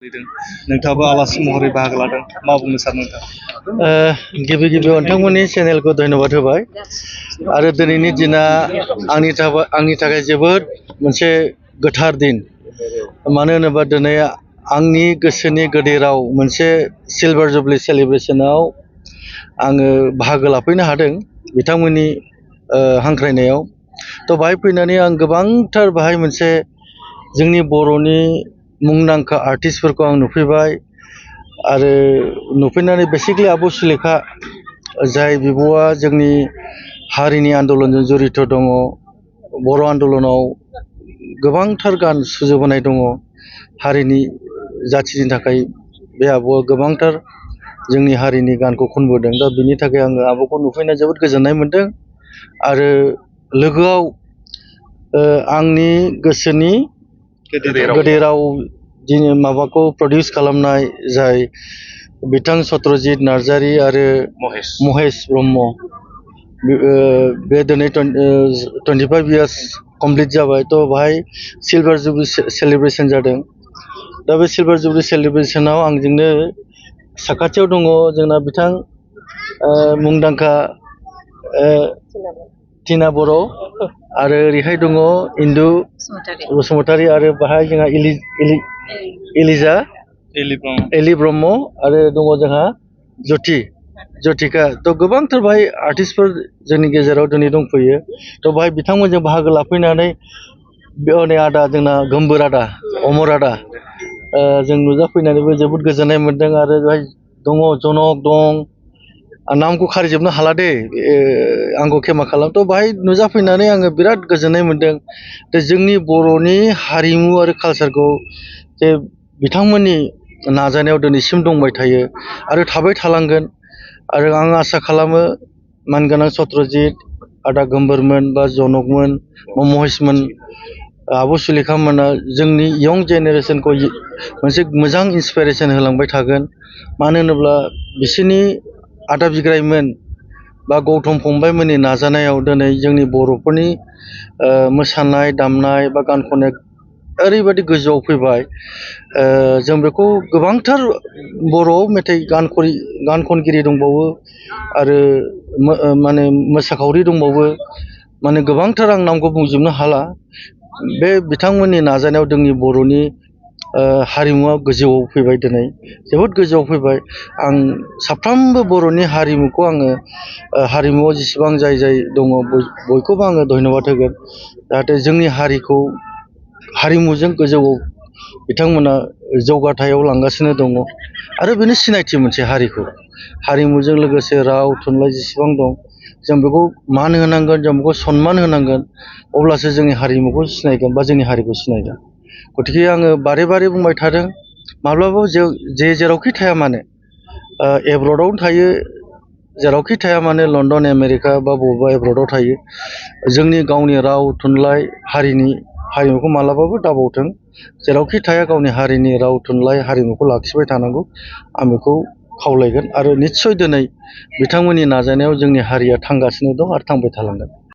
नोंथाङाबो आलासि महरै बाहागो लादों मा बुंनो सानो नोंथां? गिबि नोंथांमोननि चेनेलखौ धन्यबाद होबाय आरो दिनैनि दिना आंनि थाखाय जोबोद मोनसे गोथार दिन। मानो होनोबा दिनै आंनि गोसोनि गोदै राव मोनसे सिलभार जुबलि सेलिब्रेसनाव आङो बाहागो लाफैनो हादों बिथांमोननि हांख्रायनायाव। थ' बाहाय फैनानै आं गोबांथार बाहाय मोनसे जोंनि बर'नि मुंदांखा आर्टिस्टफोरखौ आं नुफैबाय आरो नुफैनानै बेसिकलि आब' सुलेखा जाय बिब'आ जोंनि हारिनि आन्दलनजों जड़ित दङ, बर' आन्दलनाव गोबांथार गान सुजुबोनाय दङ हारिनि जाथिनि थाखाय। बे आब'आ गोबांथार जोंनि हारिनि गानखौ खनबोदों। दा बिनि थाखाय आङो आब'खौ नुफैना जोबोद गोजोननाय मोन्दों आरो लोगोआव आंनि गोसोनि गोदै राव दिनै माबाखौ प्रडिउस खालामनाय जाय बिथां सत्रजित नार्जारी आरो महेश ब्रह्म, बे दिनै 25 इयार्स कमप्लिट जाबाय। थ' बाहाय सिलभार जुबलि सेलिब्रेसन जादों। दा बे सिलभार जुबलि सेलिब्रेसनाव आंजोंनो साखाथियाव दङ जोंना बिथां मुंदांखा टिना बर' आरो ओरैहाय दङ इन्दु बसुमतारी आरो बाहाय जोंहा एलि ब्रह्म आरो दङ जोंहा जथिका। थ' गोबांथार बाहाय आर्टिस्टफोर जोंनि गेजेराव दिनै दंफैयो। थ' बाहाय बिथांमोनजों बाहागो लाफैनानै बेयाव नै आदा जोंना गोमबोर आदा, अमर आदा, जों नुजाफैनानैबो जोबोद गोजोननाय मोन्दों। आरो बेहाय दङ जनक दं, नामखौ खारिजोबनो हाला दे, आंखौ खेमा खालाम। थ' बाहाय नुजाफैनानै आङो बिराद गोजोननाय मोन्दों। जोंनि बर'नि हारिमु आरो कालसारखौ जे बिथांमोननि नाजानायाव दिनैसिम दंबाय थायो आरो थाबाय थालांगोन। आरो आं आसा खालामो मानगोनां सत्रजित, आदा गोमबोरमोन बा जनकमोन, महेशमोन, आब' सुलेखामोना जोंनि यं जेनेरेसनखौ मोनसे मोजां इन्सपिरेसन होलांबाय थागोन। मानो होनोब्ला बिसोरनि आदा बिग्रायमोन बा गौतम फंबायमोननि नाजानायाव दिनै जोंनि बर'फोरनि मोसानाय दामनाय बा गान खननाय ओरैबायदि गोजौआव फैबाय। जों बेखौ गोबांथार बर'आव मेथाइ गान खनगिरि दंबावो आरो माने मोसाखावरि दंबावो, माने गोबांथार आं नामखौ बुंजोबनो हाला। बे बिथांमोननि नाजानायाव जोंनि बर'नि हारिमुवा गोजौआव फैबाय, दिनै जोबोद गोजौआव फैबाय। आं साफ्रोमबो बर'नि हारिमुखौ आङो हारिमुआव जेसेबां जाय दङ बयखौबो आङो धन्यबाद होगोन। जाहाथे जोंनि हारिखौ हारिमुजों गोजौआव बिथांमोना जौगाथायाव लांगासिनो दङ आरो बेनो सिनायथि मोनसे हारिखौ। हारिमुजों लोगोसे राव थुनलाइ जेसेबां दं जों बेखौ मान होनांगोन, जों बेखौ सनमान होनांगोन, अब्लासो जोंनि हारिमुखौ सिनायगोन बा जोंनि हारिखौ सिनायगोन। गतिके आङो बारे बुंबाय थादों, माब्लाबाबो जेरावखि थाया मानो, एब्रडावनो थायो, जेरावखि थाया मानो, लण्डन आमेरिका बा बबेबा एब्रडाव थायो, जोंनि गावनि राव थुनलाइ हारिमुखौ मालाबाबो दाबावथों। जेरावखि थाया गावनि हारिनि राव थुनलाइ हारिमुखौ लाखिबाय थानांगौ, आं बेखौ खावलायगोन। आरो निस्सय दिनै बिथांमोननि नाजानायाव जोंनि हारिया थांगासिनो दं आरो थांबाय थालांगोन।